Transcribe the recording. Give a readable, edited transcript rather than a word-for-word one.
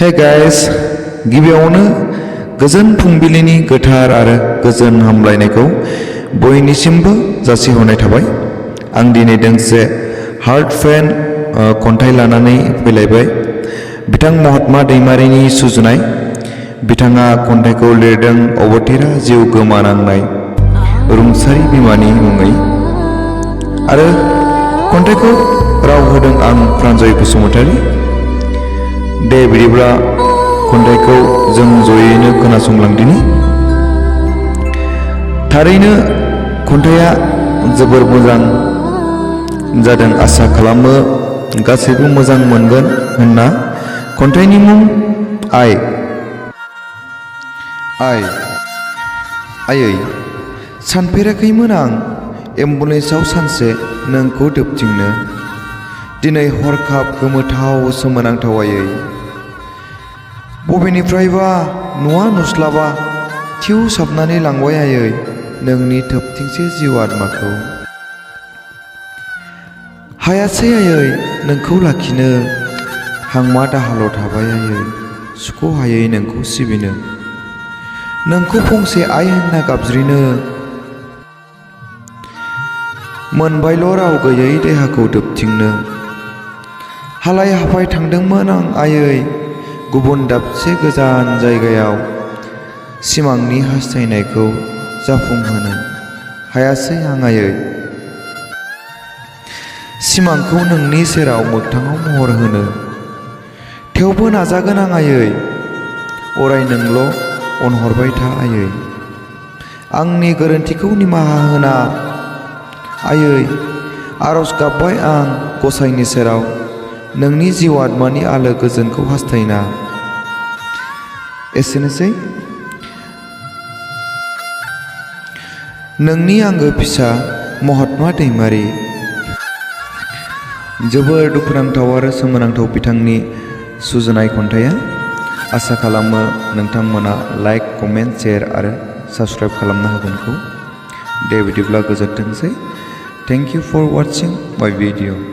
Hey guys, गिबियावनो गोजोन फुंबिलिनि गोथार आरो गोजोन हामलायनायखौ बयनिसिमबो जासिहरनाय थाबाय। आं दिनै दोंसे हार्ट फेन खन्थाइ लानानै फैलायबाय। बिथां महात्मा दैमारिनि सुजुनाय। बिथाङा खन्थाइखौ लिरदों अबथिरा जिउ गोमानांनाय रुंसारि बिमानि मुङै आरो खन्थाइखौ राव होदों आं प्रान्जय बसुमतारी। दे बिदिब्ला खन्थाइखौ जों जयैनो खोनासंलांदिनि। थारैनो खन्थाइया जोबोर मोजां जादों। आसा खालामो गासैबो मोजां मोनगोन होनना। खन्थाइनि मुं आइ। आयै, सानफेराखैमोन आं एम्बुलेन्सआव सानसे नोंखौ दोबथिंनो। दिनै हरखाब गोमोथाव सोमोनांथाव आयै। बबेनिफ्रायबा नुस्लाबा थिउ साबनानै लांबाय आयै नोंनि थोबथिंसे जिउ आत्माखौ। हायासै आयै नोंखौ लाखिनो, हांमा दाहाल' थाबाय आयै सुख'हायै नोंखौ सिबिनो। नोंखौ फंसे आइ होनना गाबज्रिनो मोनबायल' राव गैयै देहाखौ दोबथिंनो। हालाय हाफाय थांदोंमोन आं आयै गुबुन दाबसे गोजान जायगायाव, सिमांनि हास्थायनायखौ जाफुंहोनो हायासै आं आयै। सिमांखौ नोंनि सेराव मोगथाङाव महर होनो, थेवबो नाजागोन आं आयै अराय नोंल' अनहरबाय था आयै। आंनि गोरोन्थिखौ निमाहा होना आयै, आरज गाबबाय आं गसाइनि सेराव नोंनि जिउ आत्मानि आलो गोजोनखौ हास्थायना। एसेनोसै नोंनि आंगो फिसा महात्मा दैमारि। जोबोर दुखुनांथाव आरो सोमोनांथाव बिथांनि सुजुनाय खन्थाइया। आसा खालामो नोंथांमोना लाइक, कमेन्ट, शेयार आरो साबस्क्राइब खालामनो हागोनखौ। दे बिदिब्ला गोजोनथोंसै। थेंक इउ फर वाचिं माय भिडिअ।